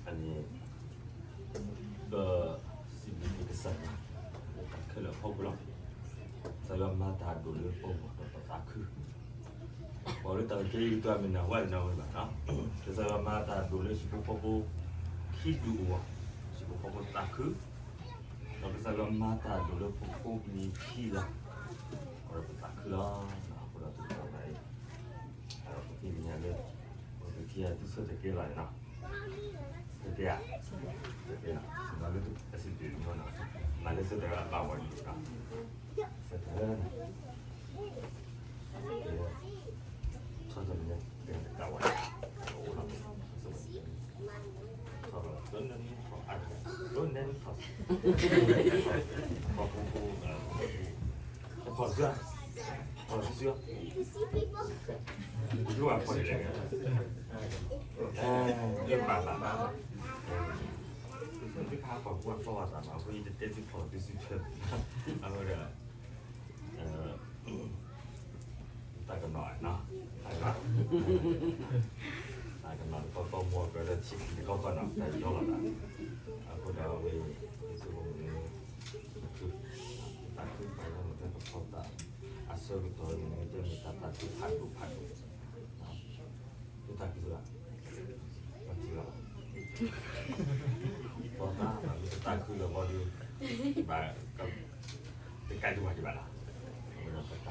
န့ၣ် ပစံးဘျုးကစၢ်ယွၤ လၢတၢ်ခဲလၢာ်အဖီခိၣ်လီၤ. ကစၢ်ယွၤမၤတၢ်ဒိၣ်လၢပဂီၢ်ဒီးပသးခု, ပှၤလၢတၢ်ကဲအံၤကတိၤအမ့ၢ်နၢ်ဟူဝဲတနၢ်ဟူဘၣ်နီၤ. ကစၢ်ယွၤမၤတၢ်ဒိၣ်လၢဟံၣ်ဖိဃီဖိခံဒူၣ်အဂီၢ်, ဟံၣ်ဖိဃီဖိသးခု, ဒီးကစၢ်ယွၤမၤတၢ်ဒိၣ်လၢပဖိပလံၤခံဂၤ, အဝဲပသးခုလီၤ. အဃိဒီးတကတီၢ်ညါအံၤ ပသ့ၣ်ညါလၢ ပကခံဂၤသုဆၢတကဲလီၤန့ၣ်နီၤ, ဆၢတကဲဧါ, ဆၢတကဲနီၤ, မၤလၢအစံးတ့ၢ်နီၤ, မၤလၢဆၢတဂၤအဘၣ်ဝဲန့ၣ်နီၤ, ဆၢတဂၤ ထီၣ်တန့ၣ် တကးဝဲ အိၣ်လီၤ, ထီၣ်လီၤ တန့ၣ်ထီၣ်အါတကး, တန့ၣ်ထီၣ်, ထီၣ်ဖူဖူ, ထီၣ်စု, ထီၣ်စု, ယိၣ်အဖီၣ်န့ၣ်လဲၣ်, ယဘၣ်ဘၣ်ဘၣ်ဘၣ်, သုခါဖီၣ်ဖူအဖီၣ်ဝဲသးမး အဃိယတတဲသုဖီၣ်သုစုထွဲ, အဝဲဒီး တၢ်ကနီၤနီၤ, တၢ်ကနီၤတခီခီ မိၢ်ကဒီးထံၣ်ခံတခီခီနီၤ, တၢ်ယီလီၤသး, အဃိဒီးအဝဲ ယဆိကမိၣ်လၢ တၢ်သးခုပှၤလၢမ့ၢ်တဲပဖီသး အဆၢကတီၢ်န့ၣ် မ့ၢ်တဲမ့ၢ်တၢ်သးခုဖးဒိၣ်ဖးဒိၣ် တၢ်သးခုလီၤ, ပထံၣ်လီၤ, ပသး မ့ၢ်တသးခုလၢၤဘၣ်ဒီး ဘၣ် တကးဒံးဘၣ်ဒံးဘၣ်လီၤ, အဝဲဒၣ်ပတၢ်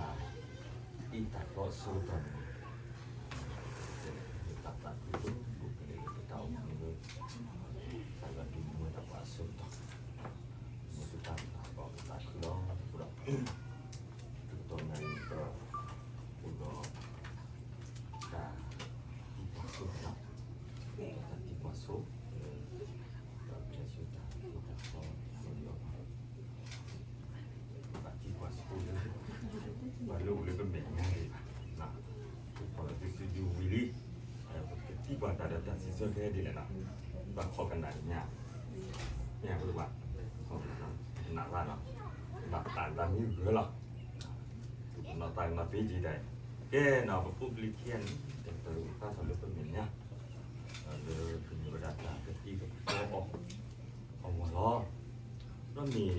အ့ၣ်တၢ်သီအဆၢကတီၢ်န့ၣ် တၢ်သးခုဒိၣ်ဒိၣ်ကလဲာ်လၢပတၢ်အိၣ်မူလၢ ကစၢ်ယွၤဒုးမူဝဲဒၣ်ပှၤအဆၢကတီၢ်, မ့ၢ်ပတၢ်သးဘၣ်ပသးခုလီၤ, အဃိဒီး တကတီၢ်ညါအံၤ ပအိၣ်ဒီး တၢ်သံကွၢ်ဆိ, တၢ်သံကွၢ်ဆိ, ဒီးပလဲၤဆူတၢ်သံကွၢ်ဆိ ပသံကွၢ်ဆိလၢ ပှၤလၢအိၣ်လၢပမဲာ်ညါဒံးဘၣ်, ပဖီၣ်လီၤသုစုဒုးဝံၤလံ, ပကသံကွၢ်တၢ်ဒီးတၢ်စံးဆၢကဟဲဒ်လဲၣ်နီၤ, ဘၣ်ခိးကနၣ်ညါ, မ့ၢ်အဃိတဘၣ်, ကနၣ်ဘၣ်နီၤ, ဘၣ်တၢ်သးမံဂၢၢ်လီၤ, ပနီၢ်သးကမၤပ့ၤက့ၤဒၣ်, ကဲနီၤ ပဖိပလံၤခံဂၤန့ၣ် တၢ်ကပာ်ထီၣ်လၢပမဲာ်ညါ လၢပမ့ၢ်ဝဲဒၣ်တၢ်ကသံၣ်ကသီအီၤ အဝဲလီၤ,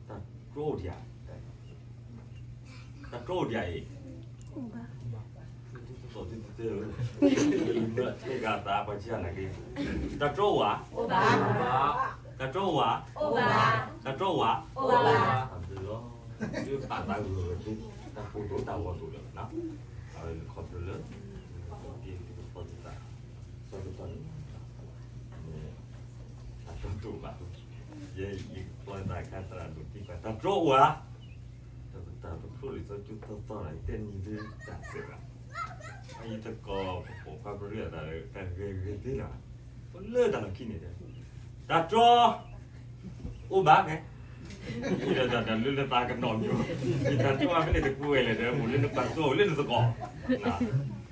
ဒီးမ့ၢ် တၢ်တြီအိၣ်ဒံးဧါ, တၢ်တြီအိၣ်ဒံးဧါအံၤ, တၢ်တြီအိၣ်ဧါ, တၢ်တြီအိၣ်ဧါ, တၢ်တြီအိၣ်ဧါ, တၢ်တြီအိၣ်ဧါ, တၢ်တြီအိၣ်ဧါ, တၢ်တြီအိၣ်ဧါ, တၢ်တြီအိၣ်ဧါ, အဝဲခီဖျိလၢ တၢ်တြီအိၣ်ဧါ, ဆၢကတီၢ်န့ၣ် တၢ်တြီတအိၣ်ဘၣ်, ယဲယကျီသးခါသရၣ်ဒိၣ်သံကွၢ် တၢ်တြီအိၣ်ဧါ, တၢ်ပတၢ်ပဖျိလံာ်စီဆှံကၠိသီသီလီၤ ယတဲနံၤဒုတၢ်စဲးဘၣ်, အယံၤတကိးပပိာ်ခွါပရ့အသးလၢ တၢ်ဂ့ၤဂ့ၤသ့လီၤ, ပလၢတၢ်လီၢ်ခံန့ၣ် တၢ်တြီ အိၣ်ဘၣ်ကဲ, ဒီးတၢ်တၢ်လၢလၢသးကနီၤမ့ၢ်, ယတၢ်တြီမ့ၢ်န့ၣ်တကွဲးလဲၣ်ဒီး မိၢ်လၢနပာ်စီအိၣ်လၢနသကိး, ဒီး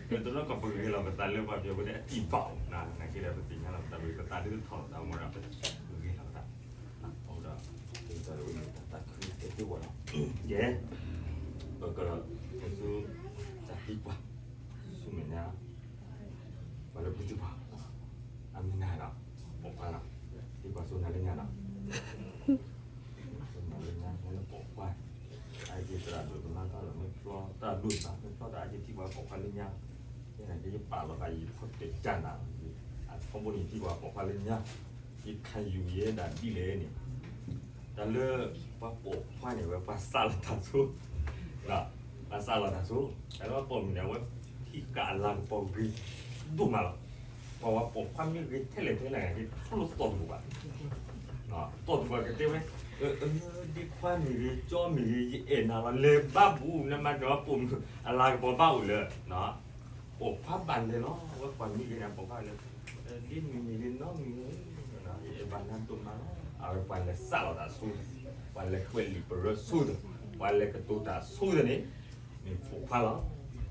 တနီၤကပဂ့ၤလီၤပသးလၢပှၤပယီၤဖိန့ၣ် အတံၢ်ဘၣ်အိၣ်, နာ်က့ဒီးပသ့ၣ်ညါလီၤပသးဝံၤ ပသးဒုးထီၣ်လီၤသးမ့ၢ်ဒီး ပဂ့ၤလီၤပသး, အဃိဒီး တၢ်ဝဲန့ၣ်တၢ်သးခုတၢ်သ့ဝဲလီၤ, ကဲ, ပက ပကသံကွၢ် ဆူမဲာ်ညါ ပှၤလၢပှၤသံကွၢ် အမံၤနၤနီၤ, ပိာ်ခွါနီၤ, သံကွၢ်ဆူနၤလၢညါနီၤ, ဆူနၤလၢညါ နပိာ်ခွါ, အအံၤသရၣ်ဒိၣ်ကမၤတၢ်လီၤ မ့ၢ်ဖျီတၢ်ဒိၣ်သး မ့ၢ်ဖျီတၢ်အံၤသံကွၢ်ပိာ်ခွါလၢညါ, ယဲနာ်က့ယပာ်လီၤသးယံၤခီၣ်တဲာ်တၢ်နၤ, အထီဘိန့ၣ် သံကွၢ်ပိာ်ခွါလၢညါ, ယခးယူၤယဲဒၣ်ဒ်လဲၣ်န့ၣ် တၢ်လၢ ပှၤပိာ်ခွါန့ၣ် ဝဲပှၤစးလီၤတၢ်ဆိ, ပှၤစးလီၤတၢ်ဆိ, တၢ်လၢပှၤပိာ်မုၣ်န့ၣ် အဝဲ ထံၣ်ဃာ်အလၤကပီၤဂ့ၤဒိၣ်မးလီၤ, ပှၤဝဲပိာ်ခွါမ့ၢ်ဂ့ၤထဲလဲၣ်ထဲလဲၣ်န့ၣ် တလိၣ်သီၣ်တဘူၣ်ဘၣ်, သီၣ်တဘူၣ်ဘၣ်ကတဲဝဲ, ဒ့ခွါမ့ၢ်ဂ့ၤ ကၠီမ့ၢ်ဂ့ၤ ယအဲၣ်နၤလီၤ လဲၤဘါဘူး နမၤဒီးပိာ်မုၣ် အလၤကပီၤဘၣ်အိၣ်လၢ ပိာ်ခွါဘၣ်လဲၤလီၤ, အဝဲပှၤမ့ၢ်ဂ့ၤန့ၣ် ပိာ်ခွါလဲၤ, ဒ့မုၣ်မ့ၢ်ဂ့ၤ နီၢ်မ့ၢ်ဂ့ၤ, ယအဲၣ်ဘၣ်နၤဒိၣ်မးလီၤ, အဝဲပှၤလဲၤစးလီၤတၢ်ဆိ, ပှၤလဲၤကွဲးလံာ်ပရၢဆိသ့, ပှၤလဲၤကတိၤတၢ်ဆိသ့န့ၣ်, မ့ၢ်ပိာ်ခွါလီၤ,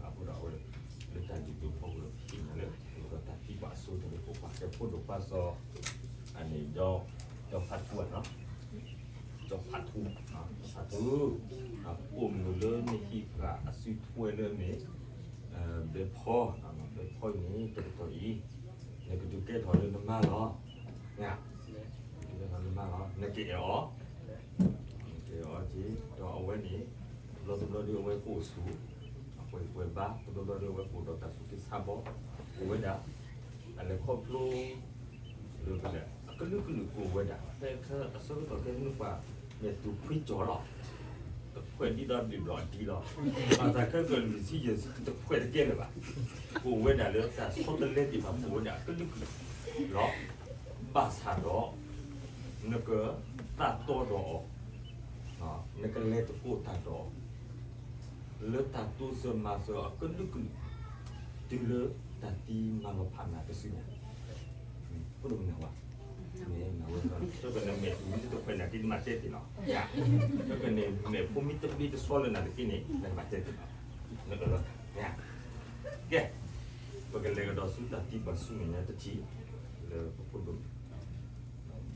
အဃိဒီးအဝဲ လၢတၢ်ဒုးဒိၣ်ဖီခိၣ်ဒီး ပသ့ၣ်ညါလၢ အဃိဒီးတၢ်သံကွၢ်ဆိသ့န့ၣ် ပိာ်ခွါ ကဲဖိဒိၣ်ခွါစီၤ, အန့ၣ် ကၠီဖးထူနီၤ, ကၠီဖးထူ, ဖးထူ, ပိာ်မုၣ်လၢနဟံးဃာ်အစုထွဲလၢအမ့ၢ် ဘဲဖီ, ဘဲဖီအံၤန့ၣ် တကတီၢ်အံၤ နကဒုးကဲထီၣ်လၢနမါလီၤ. အီၤ, ကဲအီၤက့ၤ ဒီးအဝဲန့ၣ် တဘျီတဘျီဒီးအဝဲကအိၣ်ဆူၣ်, အပှဲၤပှဲၤဘါ တဘျီဘျီဒီးအဝဲကအိၣ်ဒီးတၢ်သူၣ်က့သးဘီ, အိၣ်ဝဲဒၣ်, အလဲၤခီဖျိ လၢကလဲၤ အကလုာ်ကလုာ်ကအိၣ်ဝဲဒၣ် ဖဲခဲအဆၢကတီၢ်ခဲန့ၣ်ပှၤ မဲာ်တူၢ်ဖှံကၠီၤလီၤ, တခွဲးဒ်သိးဒံးဘျီဒံးလီၤ, ဘၣ်ဆၣ်ခဲကလုာ်ဆံယဲၢ်ဆံတခွဲးတကဲလၢၤဘၣ်, ကအိၣ်ဝဲဒၣ်လၢတၢ်ဆီတလဲသ့ၣ်တဖၣ် ကအိၣ်ဝဲဒၣ်အကလုာ်ကလုာ်လီၤ, ဘၣ်ဆၣ်ဒီး နကသးတီဒီးအီၤ, နကလဲၤသကိးတၢ်ဒီးအီၤ လၢတၢ်တိစၢၤမၤစၢၤအီၤအကလုာ်ကလုာ်, တုၤလၢတၢ်သံမၤလီၤဖးနၤတစုညါ, ဖိဒိၣ်မုၣ်နၢ်ဟူဧါ, နဝဲ, တကနမဲာ်တမံၤတခွဲးနၤတမ့ၢ်တဲသ့ၣ်လီၤ, တကနမဲာ်ဖိမ့ၢ်တဘျ့တဆှီလၢနၤတက့ၢ်န့ၣ် နကဘၣ်တဲသ့ၣ်လီၤ, နအၢၣ်လီၤ, ကဲ, ပကလဲၤကဒီးဆူတၢ်သံကွၢ်ဆူမဲာ်ညါတထံၣ်, လၢပဖိဒိၣ်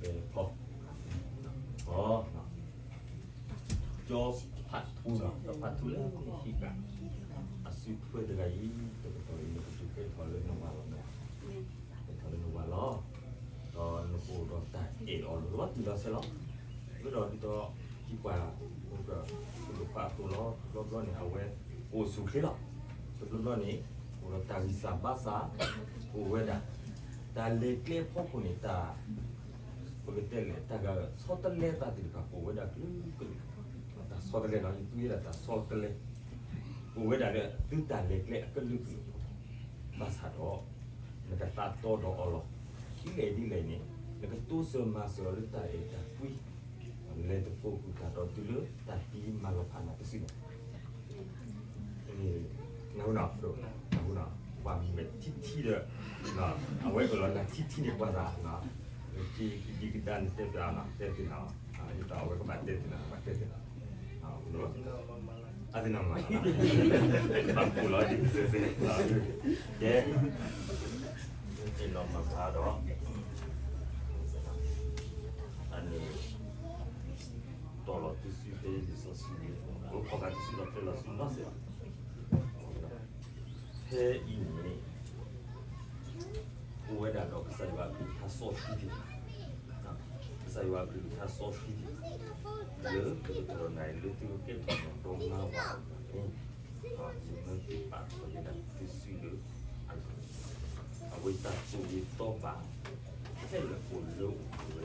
ဘဲဖီ, အီ, ကၠီဖးထူနီၤ, ကၠီဖးထူလၢဟံၣ်ဃာ်, အစုထွဲတဂၤအံၤ တကတီၢ်အံၤ နကစူၢ်ကဲထီၣ်လၢနဝၤလီၤမ့ၢ်ဧါ, ကဲထီၣ်လၢနဝၤလီၤ, ဒီးနကအိၣ်ဒီးတၢ်အဲၣ်အီၤလီၤတံၢ်လီၤဆဲးလီၤ, အဃိဒီးဒ်သိး သံကွၢ် ပက, ပဒိၣ်ခွါအသိးလီၤ, တဘျီဘျီန့ၣ် အဝဲ အိၣ်ဆူၣ်ချ့လီၤ, တဘျီဘျီန့ၣ် အိၣ်ဒီးတၢ်ဂံၢ်စၢ်ဘါစၢ်, အိၣ်ဝဲဒၣ်, တၢ်လဲၤကျဲအဖီခိၣ်န့ၣ် တၢ် ပကတဲလဲၣ် တၢ်ဂၤဆီတလဲသးသ့ၣ်တဖၣ် ကအိၣ်ဝဲဒၣ်ကလုာ်ကလုာ်, တၢ်ဆီတလဲနီၤ ယသူဝဲဒၣ်တၢ်ဆီတလဲ, ကအိၣ်ဝဲဒၣ်လၢသုတၢ်လဲၤကျဲအကလုာ်ကလုာ်အဖီခိၣ်, ဘၣ်ဆၣ်ဒီး နကသးတီဒီးအီၤလီၤ, ဒ်လဲၣ်ဒ်လဲၣ်န့ၣ် နကတိစၢၤမၤစၢၤအီၤလၢတၢ်အဲၣ်တၢ်ကွံ, လဲၤသကိးဃုာ်တၢ်ဒီးတုၤလၢတၢ်သံမၤလီၤဖးနၤတစုန့ၣ် နၢ်ဟူနီၤ, နၢ်ဟူနီၤ, ပှၤမဲာ်ထံထံဒီး, အဝဲအၢၣ်လီၤနၤထံထံန့ၣ်ပှၤသး, ကဒံကဒါန့ၣ်တဲပျးနီၤ တဲသ့ၣ်နီၤ, ဒ်သိးအဝဲကဘၣ်တဲသ့ၣ်နီၤ ကဘၣ်တဲသ့ၣ်နီၤ, အသ့ၣ်နီၤမး, ဘၣ်ကိၢ်လီၤဒ်စ့စ့, ကဲ, အသ့ၣ်နီၤမးဒီး, အန့ၣ် တီၢ်လီၤတစုဖဲလံာ်စီဆှံန့ၣ်, အိၣ်ခိးဂၤတစုဒီးတဲလီၤဆူနီၢ်စ့ၢ်, ဖဲအံၤန့ၣ် အိၣ်ဝဲဒၣ်ဒီးကစၢ်ယွၤအကလုၢ်ကထါစီဆှံသ့ၣ်တဖၣ်, ကစၢ်ယွၤအကလုၢ်ကထါစီဆှံသ့ၣ်တဖၣ်, လၢကကတၢၢ်နၤအံၤလၢသုကကဲထီၣ်ဒီးမါဝၤအဂီၢ်န့ၣ်, ယမၢသုပာ်ထီၣ်ဝဲဒၣ်သုစုလၢအကလုၢ်, အဝဲတၢ်သူၣ်ဂ့ၤသီဘၣ် ဖဲလၢအိၣ်လၢအိၣ်ပှဲၤဝဲဒၣ်,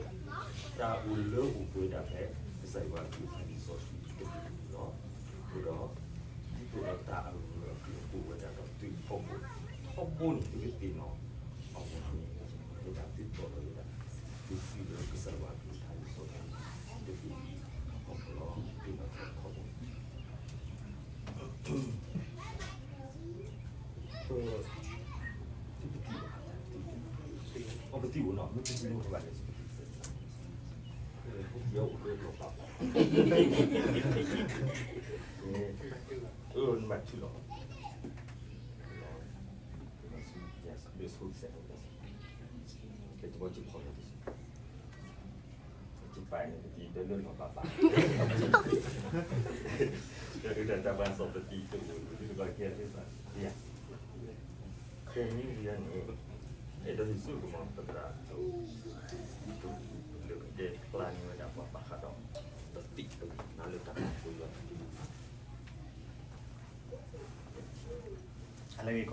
တၢ်အိၣ်လၢအိၣ်ပှဲၤဒၣ်ဖဲ ကစၢ်ယွၤအကလုၢ်ကထါလံာ်စီဆှံတကလုာ်န့ၣ်လီၤ. အဃိဒီး ဒ်သိးဒီးတၢ်အဂၢၢ်အကျၢၤအိၣ်ဝဲဒၣ်ဒီးသုထီဘိ, ထီဘိန့ၣ်သုကသ့ၣ်နီၣ်အဂီၢ်န့ၣ်, ဝဲဒၣ်သုတီၢ်လီၤဝဲဒၣ် သုစုလၢကစၢ်ယွၤအကလုၢ်ကထါလံာ်စီဆှံတကလုာ်အံၤအဖီခိၣ်လီၤ. သ့ၣ်နီၣ်ထီဘိ ပသံၣ်အိၣ်နီၤ, မ့ၢ်ပသံၣ်အိၣ်ဘၣ်န့ၣ် ပသံၣ်အိၣ်လၢလီၤဘၣ်ဘၣ်, အၢ နဘၣ်ထုးလီၤ, လၢဆိစဲး, ကဲတဘီကဖီၣ်လီၤတစဲး ကပာ်န့ၣ် ပတံၤဒၢလၢလီၤဘၣ်ဘၣ်, ကဲတၢ်တၢ်ဘၣ်စီၣ်ပတံၤတအိၣ် ဒ်သိးကဲသ့ၣ်သး, ယၤ, ခဲနံၤယၤန့ၣ် အဲၣ်ဒိးဟ့ၣ်ဆူၣ်ကမီၤပသရၣ် လၢကတဲဖျါန့ၢ်ဝဲဒၣ်ပှၤဘၣ်ဃးဒီး ပသံၣ်တဂၤလၢတၢ်ပာ်ဖှိၣ်ယွၤတၢ်ဒုး လၢဂ့ၢ်ကီးဒဲးနီၤ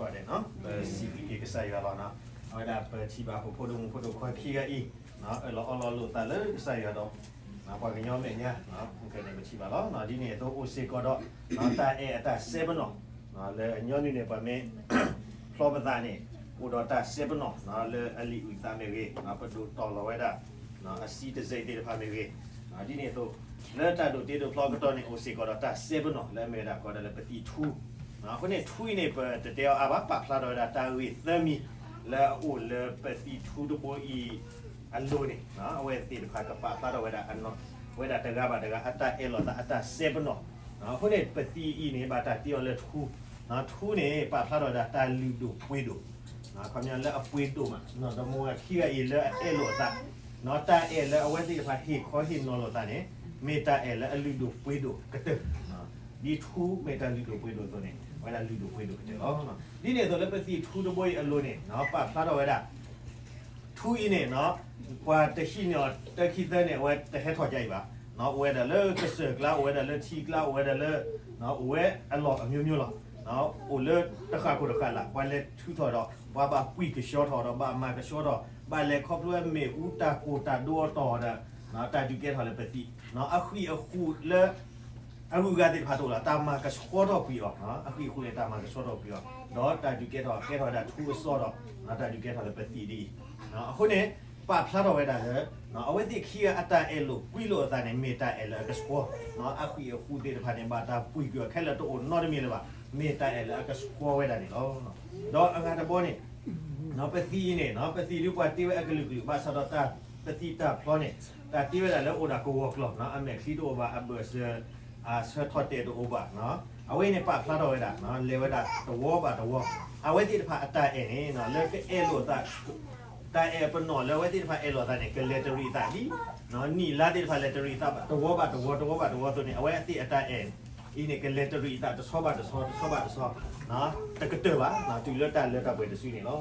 ပစံးဘျုးက့ၤကစၢ်ယွၤလီၤနီၤ, အဝဲဒၣ်ပထံၣ်ဘၣ်ပဖိဒိၣ်မုၣ်ဖိဒိၣ်ခွါခံဂၤအံၤ အၢၣ်လီၤအီလီၤလိာ်သးလၢကစၢ်ယွၤဒီး ပှၤကညီမဲာ်ညါ ခဲန့ၣ်ပထံၣ်ဘၣ်လီၤ. ဒ်န့ၣ်အသိးအိၣ်စ့ၢ်ကီးဒီး တၢ်အဲၣ်အတၢ်စဲပနီၣ် လၢအညီနုၢ်န့ၣ် ပှၤမ့ၢ်ဖျီပသးန့ၣ် အိၣ်ဒီးတၢ်စဲပနီၣ် လၢအလံာ်အုၣ်သးမ့ၢ်ဂ့ၤ ပဒိၣ်တီၢ်လီၤဝဲဒၣ် အစံတစဲးသ့ၣ်တဖၣ်မ့ၢ်ဂ့ၤ, ဒ်န့ၣ်အသိး လၢတၢ်ဒိးတ့ဒိးဖျီကတီၢ်န့ၣ် အိၣ်စ့ၢ်ကီးဒီးတၢ်စဲပနီၣ် လၢအမ့ၢ်ဝဲဒၣ်ကိးဒၣ်လၢပသံၣ်ထူ, အဃိန့ၣ် ထူအံၤန့ၣ် ပတတဲအီၤအါဘၣ် ပာ်ဖျါထီၣ်ဝဲဒၣ်တၢ်ဂ့ၢ်သၢမံၤ လၢအအိၣ်လၢပသံၣ်ထူတဘိအံၤအလိၤန့ၣ် အဝဲသ့ၣ်တဖၣ်ကပာ်ဖျါထီၣ်ဝဲဒၣ် ဝဲဒၣ်တဂၤဘၣ်တဂၤ အတၢ်အဲၣ်လိာ်သး အတၢ်စဲပနီၣ်, အဃိန့ၣ် ပသံၣ်အံၤန့ၣ် ဘၣ်တၢ်တ့အီၤလၢထူ, ထူန့ၣ် ပာ်ဖျါထီၣ်ဝဲဒၣ်တၢ်လုၢ်ဒိၣ်ပှ့ၤဒိၣ်, ခီပညီလၢအပှ့ၤဒိၣ်မး ဒီးမိၢ်ဝၤခံဂၤအံၤလၢအအဲၣ်လိာ်အသး, တၢ်အဲၣ်လၢအဝဲသ့ၣ်တဖၣ်ဟ့ၣ်ခီဟ့ၣ်နီၤလိာ်သးန့ၣ် မ့ၢ်တၢ်အဲၣ်လၢအလုၢ်ဒိၣ်ပှ့ၤဒိၣ်ကတၢၢ်, ဒ်ထူမ့ၢ်တၢ်လုၢ်ဒိၣ်ပှ့ၤဒိၣ်အသိးန့ၣ် အဝဲဒၣ်လုၢ်ဒိၣ်ပှ့ၤဒိၣ်ကတၢၢ်လီၤ. ဒ်န့ၣ်အသိးလၢပသံၣ်ထူတဘိအံၤအလိၤန့ၣ် ပာ်ဖျါထီၣ်ဝဲဒၣ် ထူအံၤန့ၣ် ပှၤတဟံးန့ၢ်အီၤတၢခံသၢန့ၣ် အဝဲတဟဲထီၣ်ကအံၤဘၣ်. အိၣ်ဝဲဒၣ်လၢကစၢၢ်ကျါ, အိၣ်ဝဲဒၣ်လၢထံကျါ, အိၣ်ဝဲဒၣ်လၢ အိၣ်ဝဲအလီၢ်အမျိုးမျိုးလီၤ. အိၣ်လၢတဃၣ်ခိၣ်တဃၣ်လၢ် ပှၤလဲၤထုးထီၣ်ဒီး ပှၤဘၣ်ပှံၢ်ကဆှီထီၣ်ဒီး ဘၣ်မၤကဆှီထီၣ်, ဘၣ်လဲၤခီဖျိဝဲမ့ၣ်အူတၢ်ကိၢ်တၢ်ဒိအတီၢ်ဒီး တၢ်ဒုးကဲထီၣ်လၢပသံး, အဃံၢ်အဃူလၢ အဂုၤအဂၤသ့ၣ်တဖၣ်တအိၣ်လီၤ. တၢ်မၤကဆှီထီၣ်ကွံာ်အီၤ, အဃံၢ်အဃူန့ၣ် တၢ်မၤကဆှီထီၣ်ကွံာ်အီၤ, ဒီးတၢ်ဒုးကဲထီၣ် ကဲထီၣ်ဝဲဒၣ်ထူအစီဒီး တၢ်ဒုးကဲထီၣ်လၢပသံးဒ်အံၤ. အဃိန့ၣ် ပာ်ဖျါထီၣ်ဝဲဒၣ်လၢ အဝဲသ့ၣ်ခံဂၤအတၢ်အဲၣ်လိာ်ကွံလိာ်အသးန့ၣ် မ့ၢ်တၢ်အဲၣ်လၢအကဆှီ, အဃံၢ်အဃူသ့ၣ်တဖၣ်န့ၣ် ဘၣ်တၢ်ပှံၢ်ကွံာ်အီၤခဲလၢာ်တအိၣ်နီတမံၤလၢၤဘၣ်. မ့ၢ်တၢ်အဲၣ်လၢအကဆှီဝဲဒၣ်န့ၣ်လီၤ. ဒီးအဂၤတဘီန့ၣ် ပသံးအံၤန့ၣ် ပသံးဒ်ပှၤတ့ဝဲအကလုာ်ကလုာ် ဘၣ်ဆၣ်ဒီးတၢ် ပသံးတၢ်ဖျီန့ၣ် တၢ်တ့ဝဲဒၣ်လၢအိၣ်ဒီးကဝီၤကျီၢ်, အမဲာ်ချံတအိၣ်ဘၣ်, အဘၢၣ်စၢၤ အဆၢထီၣ်တဲာ်တအိၣ်ဘၣ်. အဝဲအံၤန့ၣ် ပာ်ဖျါထီၣ်ဝဲဒၣ် လဲၤဝဲဒၣ်တဝီဘၣ်တဝီ, အဝဲသ့ၣ်တဖၣ်အတၢ်အဲၣ်န့ၣ် လၢကအဲၣ်လိာ်သး တၢ်အဲၣ်ပနီၣ်လၢအဝဲသ့ၣ်တဖၣ်အဲၣ်လိာ်သးန့ၣ် ကလဲၤတရံးအသးဒ် နံၣ်လါသ့ၣ်တဖၣ်လဲၤတရံးအသး တဝီဘၣ်တဝီ တဝီဘၣ်တဝီအသိးန့ၣ် အဝဲသ့ၣ်အတၢ်အဲၣ်အံၤန့ၣ် ကလဲၤတရံးအသးတဆီဘၣ်တဆီ တဆီဘၣ်တဆီ တကတၢၢ်ဘၣ် တုၤလၢတၢ်လၢတၢ်ပှဲၤတစုန့ၣ်လီၤ.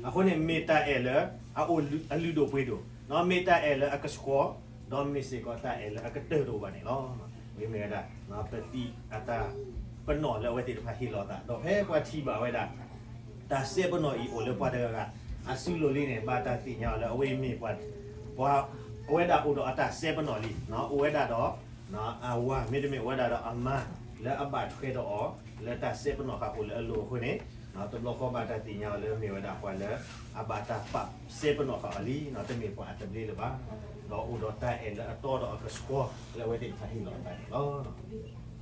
အဃိန့ၣ် မ့ၢ်တၢ်အဲၣ်လၢအအိၣ်အလုၢ်ဒိၣ်ပှ့ၤဒိၣ်, မ့ၢ်တၢ်အဲၣ်လၢအကဆှီ, ဒီးမ့ၢ်စ့ၢ်ကီးတၢ်အဲၣ်လၢအကတၢၢ်တအိၣ်ဘၣ်န့ၣ်လီၤ. မ့မ့ၢ်ဝဲဒၣ် ပသံးအတၢ်ပနီၣ်လၢအဝဲသ့ၣ်တဖၣ်ဟ့ၣ်လီၤအသး ဒီးဖဲပှၤထံၣ်ဘၣ်ဝဲဒၣ် တၢ်စဲပနီၣ်အံၤအိၣ်လၢပှၤတဂၤဂၤ အစုလိၤလံန့ၣ် ဘၣ်တၢ်သ့ၣ်ညါအီၤလၢအဝဲအံၤမ့ၢ်ပှၤ ပှၤ အဝဲဒၣ်အိၣ်ဒီးအတၢ်စဲပနီၣ်လံ, အိၣ်ဝဲဒၣ်ဒီး အဝၤ မ့တမ့ၢ်အိၣ်ဝဲဒၣ်ဒီးအမါ လၢအဘၣ်ထွဲဒီးအီၤ လၢတၢ်စဲပနီၣ်ဃာ်အိၣ်လၢအလိၤအဃိ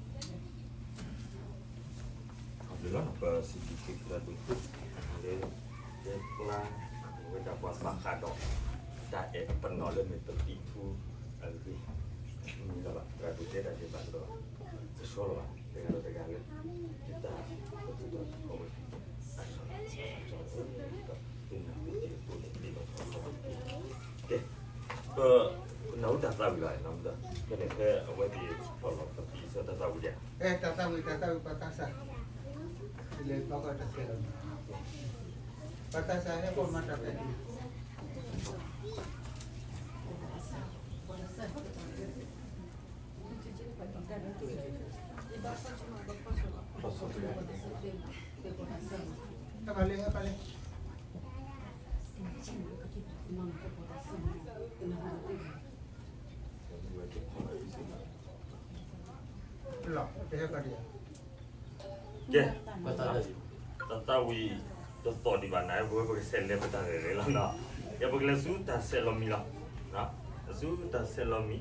န့ၣ် တဘျီဃီဘၣ်တၢ်သ့ၣ်ညါအီၤလၢမ့ၢ်ဝဲဒၣ်ပှၤလၢ အဘၣ်တၢ်ပာ်စဲပနီၣ်ဃာ်အီၤလံ, တမ့ၢ်ပှၤအသဘျ့လၢၤဘၣ်, ဒီးအိၣ်ဒီးတၢ်အဲၣ်လၢအတီဒီးအကဆှီ လၢအဝဲသ့ၣ်တဖၣ်ဟ့ၣ်လီၤအသးန့ၣ်လီၤ. လၢပစံးဘျုးက့ၤပှၤဒိၣ်ခိၣ် လၢ လၢကျါ ဝဲဒၣ်ပှၤဘၣ်ဃးဒီး တၢ်အဲၣ်အပနီၣ်လၢမ့ၢ်ပသံးထူအဂ့ၢ် မ့ၢ်လၢၤဘၣ် ပှၤဒိၣ်တဲတၢ်ဒဲးဘးဒီး ကဆှီလီၤဘၣ် တဂၤဒီးတဂၤလၢ ယတၢ်ပတုာ်ဒီးအဝဲ အဆၢ ဒီး သ့ၣ်ညါအိၣ်တ့ၢ်အဃိန့ၣ် တ့ၢ်လီၤထီၣ်လီၤဘၣ် ကဲ ပ ပနၢ်ဟူတၢ်သးဝံၣ်ဘၣ်န့ၣ် ဖဲန့ၣ်ဖဲအဝဲသ့ၣ်ဖျီၣ်လီၤပသံးအဆၢတၢ်သးဝံၣ်ဒၣ် တၢ်သးဝံၣ် တၢ်သးဝံၣ်ပှၤသးစၢ် လဲၤဘၣ်ကီၢ်တၢ်ဆဲးလီၤမံၤ ပှၤသးစၢ်ဟဲကီၢ်မၤတၢ်ပဲာ် တၢ်ပာ်လၢ ဟဲပာ်လၢ လီၤ တဟဲပာ်ဒံးဧါ ကဲ တၢ်သးဝံၣ်တသီၣ်ဒံးဘၣ်နၤ ပဝဲပကဆဲးလဲၤပတၢ်ရဲၣ်ရဲၣ်လီၤနီၤ ယပကလဲၤဆူတၢ်ဆဲးလီၤမံၤလီၤ ဆူတၢ်ဆဲးလီၤမံၤ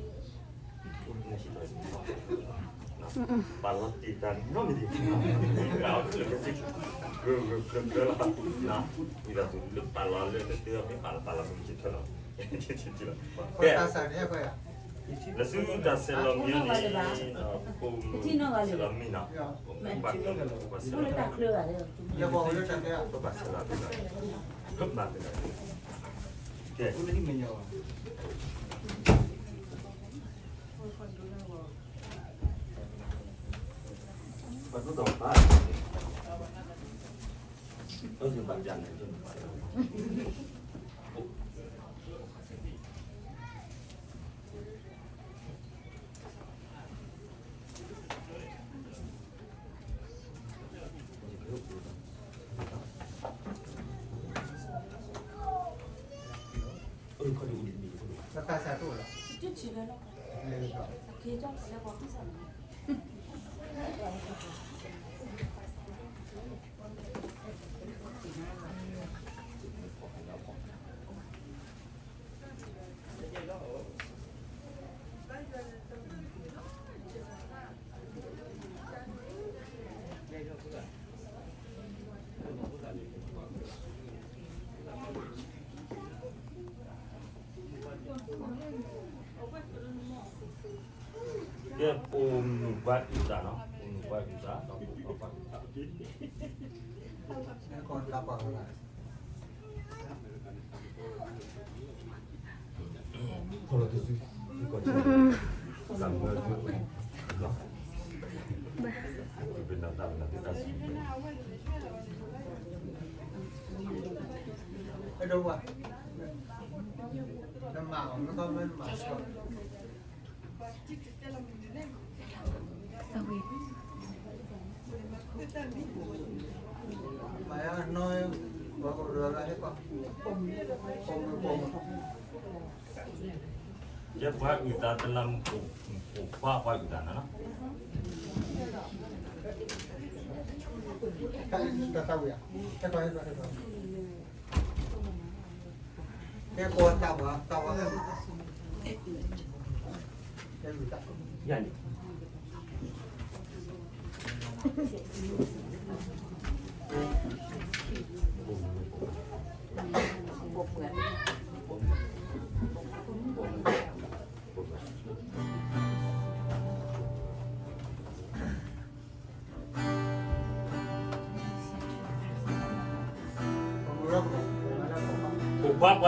ပာ်လီၤတ့ၢ်တၢ်နီတမံၤ ပာ်လီၤတ့ၢ်တၢ်နီတမံၤ ဂၢၢ်ဂၢၢ်ကျၢၤကျၢၤလီၤ ဝံသးစူၤလၢပာ်လီၤလၢနတၢ်မ့ၢ်ပာ်လီၤပာ်လီၤမ့ၢ်ကဆၢထၢၣ်လီၤ ကဲ လၢဆူတၢ်ဆဲးလီၤမံၤန့ၣ် ပအိၣ်မူဆဲးလီၤမံၤနီၤ ပဘၣ်ဆဲးလီၤ ပဘၣ်ဆဲးလီၤ ပဘၣ်ဆဲးလီၤ ကဲ ပဒိၣ်ဒီးပၢ် အၢ ဘၣ်ယၤန့ၣ် ပသးစၢ်တအိၣ်လီၤ လဲၤလီၤ ကဲ ပအိၣ်မုာ်ဘၣ်အုၣ်သးနီၤ ပအိၣ်မုာ်ဘၣ်အုၣ်သး ဒီးပအိၣ်ဘၣ်အုၣ်သး အဲၣ်ဒိးဝဲ ယဲပှၤအုၣ်သးတလးမူး, ပှၤအုၣ်သးနၤလီၤ. ပိာ်ခွါပှၤအု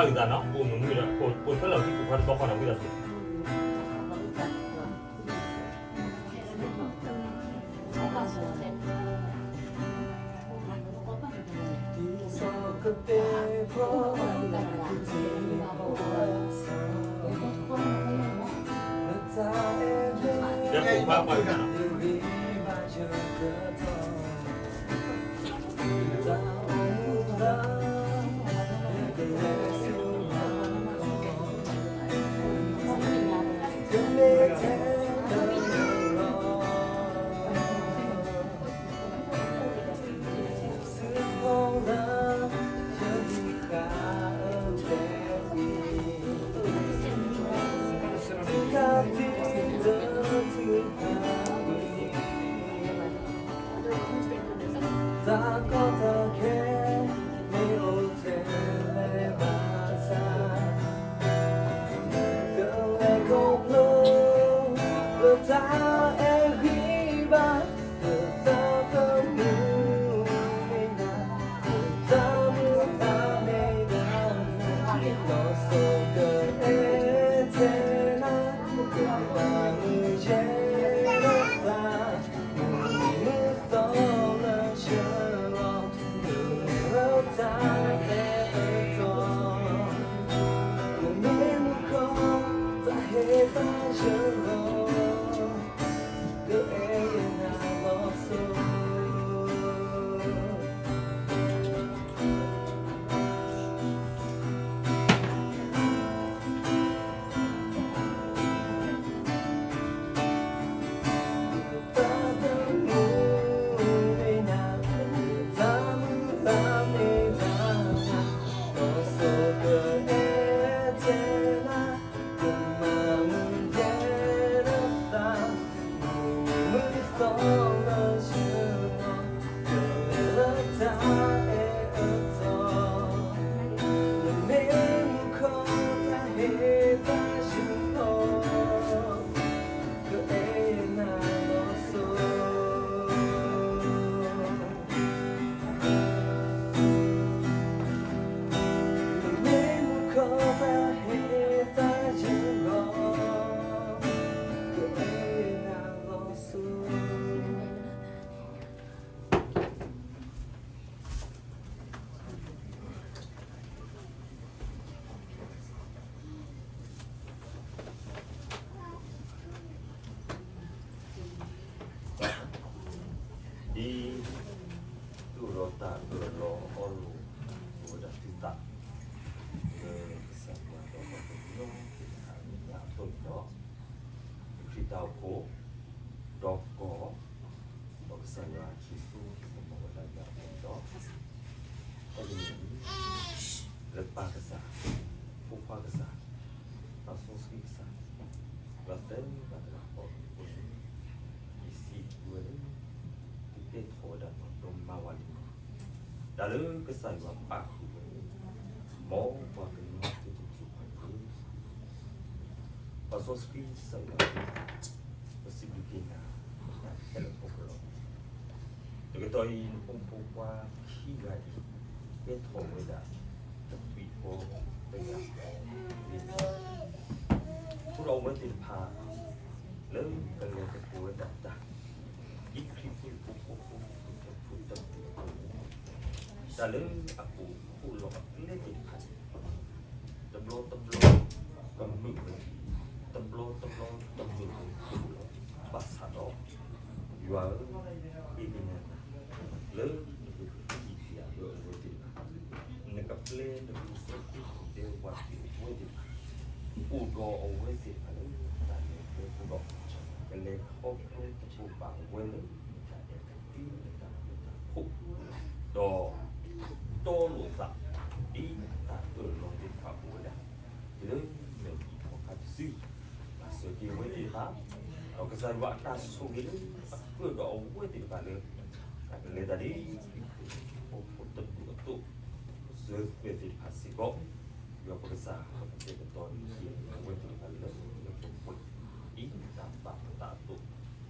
ၣ်သးနီၤ, ပိာ်မုၣ်မုၣ်ဒီး ပိာ်ထွဲလီၤခံပိာ်ခွါတဘျီဃီနီၤ ဝံသးစူၤ. ဒ်သိးဒီးတၢ်အၢၣ်လီၤအီလီၤ အိၣ်ဝဲဒၣ်သုသး လၢကစၢ်ယွၤဒီးပှၤကညီသ့ၣ်တဖၣ်အမဲာ်ညါအသိးန့ၣ်ဒီး ပခရံာ်တၢ်အိၣ်ဖှိၣ် ဒီးကီၢ် ဒီးကစၢ်ယွၤအစုပူၤ ကမၤဝဲဒၣ်ယွၤအပူၤဒီး အဲၣ်ဒိးန့ၣ် လၢပၢ်ကစၢ်, ဖိခွါကစၢ်, သးစီဆှံကစၢ်, ပှၤသၢဂၤတဂၤဃီအဃိန့ၣ် ယစံးဘျုးဝဲလၢ သုကဲထီၣ်ဝဲဒၣ်ဒီးမၤဝဲလံ တၢ်လၢကစၢ်ယွၤပာ်ဃုာ်ဝဲ မ်ပှၤကညီသ့ၣ်တဖၣ်န့ၣ် ပှၤစီဆှံကစၢ်ယွၤ ပစံးဘျုးက့ၤနၤ တၢ်ခဲလၢာ်ခဲဆ့လီၤ. တကတီၢ်အံၤ နဖိမုၣ်ဖိခွါခံဂၤအံၤ ကဲထီၣ်ဝဲဒၣ် တပံၤဃီ တဂၤဃီ လံ ဃုာ်ဒီးအဝဲသ့ၣ်တဖၣ် လၢကလဲၤသကိးဝဲဒၣ်တၢ် ဒ်ခရံာ်ဖိအဖိ ဖိတဖုတဖုအသိးန့ၣ် တၢ်လၢအကအိၣ်ဖှိၣ်လီၤအကျဲသ့ၣ်တဖၣ်န့ၣ် တဘျီတဘျီ တမုာ်ဝဲ, တဘျီတဘျီတမုာ်ဝဲတပူၤလီၤ. ဘၣ်ဆၣ်ဒီး ယွၤဧၢ, ဃ့ကညးနၤ လၢနကဟ့ၣ်က့ၤယၤလၢအဝဲသ့ၣ်တဖၣ်, နကပျဲနကဃၢၤသ့ၣ်ဒဲဝဲသ့ၣ်အဝဲသ့ၣ်တဖၣ်, အိၣ်ဒီးအဝဲသ့ၣ်တဖၣ်လၢတၢ်လဲၤကျဲအဃိဒီး ကလဲၤခီဖျိသကိးဘၣ်ဝဲလၢ တၢ်အဲၣ်တၢ်ကွံတၢ်ဃူတၢ်ဖိး, ဒီးတီလိာ်သး ဒ်တၢ်အၢၣ်လီၤသ့ၣ်တဖၣ်အိၣ်ဝဲဒၣ်, တုၤလၢမဲာ်ထီၣ်ခါတစု, ဘၣ်စၢၤက့ၤအဝဲသ့ၣ်တဖၣ်, ဒီးကစၢ်ယွၤအတၢ်ဆိၣ်ဂ့ၤလၢအဃၢၤဒီးအဝဲသ့ၣ်တဖၣ်လၢ တၢ်ကလဲၤတၢ်ဒ် ဖိတဒူၣ်အသိး, စၢၤသွဲၣ်သ့ၣ်တဖၣ်စ့ၢ်ကီး, ယွၤပကစၢ် ပကတဲာ်ကတီၤန့ၢ်က့ၤအဝဲသ့ၣ်တဖၣ်လၢ လၢပပှဲၤ ဒ်တၢ်ဘၣ်အသးအသိး,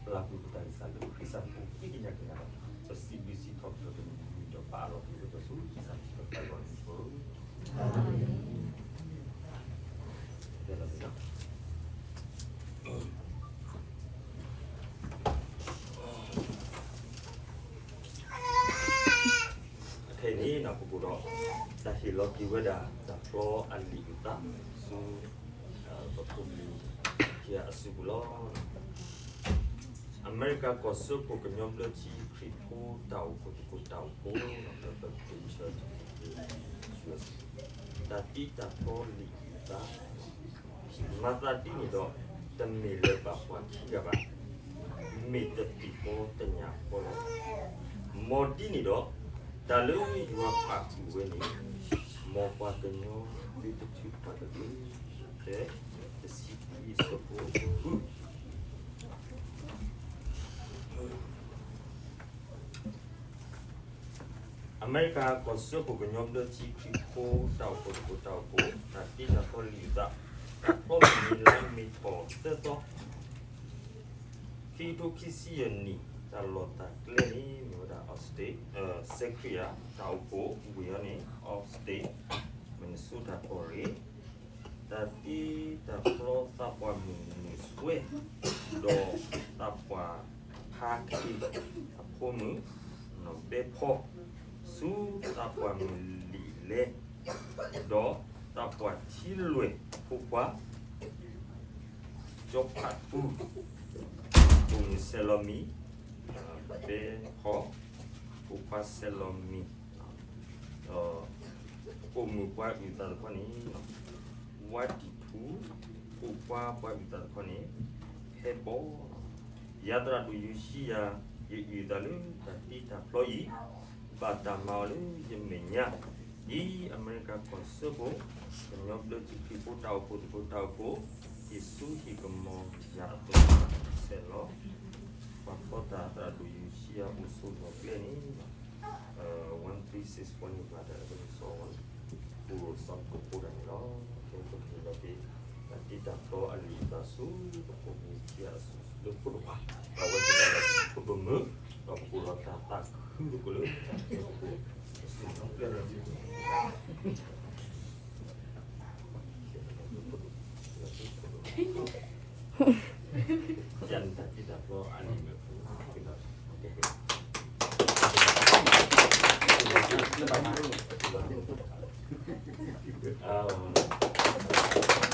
ပျၢ်ကွံာ်ပတၢ်ဂံၢ်စၢ်လၢခရံာ်စၢ်ဖိ ဃ့ကညးက့ၤနၤဒီး ပစံးဘျုးစံးထီၣ်ပတြၢၤက့ၤနၤဒီး ပအးလီၤက့ၤဝဲဒီးဆူခရံာ်စၢ်ခရံာ်ကစၢ်ယွၤအမံၤအဃိ တဲလီၤန့ၣ်လီၤ. ခဲအံၤန့ၣ် ပကအိၣ်ဒီး တၢ်ဟ့ၣ်လီၤက့ၤဝဲဒၣ် တၢ်ဖျီအလံာ်အုၣ်သး ဆူ ပဖိပလံၤခံဂၤအစုပူၤလီၤ. အမဲရကၤကီၢ်စၢဖှိၣ်ကညီဘျၢထံခရံာ်ဖိတၢ်အိၣ်ဖှိၣ်သကိးတၢ်အိၣ်ဖှိၣ် လၢ Baptist Church တၢ်တံတၢ်ဖျီလံာ်အုၣ်သး မၤသးဒ်န့ၣ်ဒီး တမ့ၢ်လၢၤဘၣ်ပှၤခံဂၤဘၣ်, မ့ၢ်တသံၣ်ဃီတညၣ်ဃီလီၤ. မ်ဒ်န့ၣ်ဒီး တၢ်လၢယွၤပာ်ဃုာ်ဝဲန့ၣ် မ်ပှၤကညီသုတထုးပှၤတဒု ဖဲတဆံခံအဆၢဖိဃု အမဲရကၤကီၢ်စၢဖှိၣ်ကညီဘျၢထံခရံာ်ဖိတၢ်အိၣ်ဖှိၣ်သကိးတၢ်အိၣ်ဖှိၣ် တၢ်တံတၢ်ဖျီလံာ်အုၣ်သး တၢ်ဖျီမုၢ်နံၤလါမ့ၤထီၣ်သၢသီ ခံကထိခံဆံယဲၢ်နံၣ် တၢ်လီၢ်တၢ်ကျဲန့ၣ် မ့ၢ်ဝဲဒၣ် Austin, စဲခရံယါ တၢ်အိၣ်ဖှိၣ်ဝ့ၢ်အံၤန့ၣ် Austin, Minnesota ကီၢ်ရ့ၣ် တၢ်တံတၢ်ဖျီသးပှၢ်မုၢ်နုာ်စွဲ ဒီးသးပှၢ်ဖးခ့အဖိမုၣ် နီၢ်ဘဲဖီ ဆူသးပှၢ်မုၢ်လံာ်လဲ ဒီးသးပှၢ်ထံလွဲၢ်ဖိခွါ ကၠီဖးပူၤ ပိာ်မုၣ်ဆဲးလီၤမံၤ ဘဲဖီ ဖိခွါဆဲးလီၤမံၤ ဒီးပိာ်မုၣ်ပှၤအုၣ်သးတခီန့ၣ် ဝါတံၢ်ထူ ဖိခွါပှၤအုၣ်သးတခီန့ၣ် ဖဲဘီ ယၤသရၣ်ဒိၣ်ယူၤၡံယၤ ယအုၣ်သးလၢတၢ်တံတၢ်ဖျီအံၤ ဘၣ်တၢ်မၤအီၤလၢယမဲာ်ညါ ဒ်အမဲရကၤကီၢ်စၢဖှိၣ် ကညီဘျၢထံခရံာ်ဖိတၢ်အိၣ်ဖှိၣ်သကိးတၢ်အိၣ်ဖှိၣ် ဟ့ၣ်ဆူဟ့ၣ်ကမီၤယၤအသိး ဆဲးလီၤ ပှၤဖျီတၢ်သရၣ်ဒိၣ်ယူၤၡံယၤအိၣ်ဆိးလီၢ်ကျဲန့ၣ် one three six one န့ၣ် ဘၣ်တၢ်အကမံၤစီဝါ ပူၤရိၣ်စီၤကဖိတၢ်န့ၣ်လီၤ. ကဲပကဟ့ၣ်လီၤက့ၤ တၢ်တံတၢ်ဖျီအလံာ်အုၣ်သးဆူ ပဖိပလံၤခံဂၤအစု လၢဖိတဖၣ် ဒီးအဝဲသ့ၣ်တဖၣ် ပကမုာ် ဒီးပကအိၣ်ဒီးတၢ်သးခုသကိးလၢ ပကအိၣ် ယၤန့ၣ်တၢ်တံတၢ်ဖျီအလံာ်မ့ၢ် အ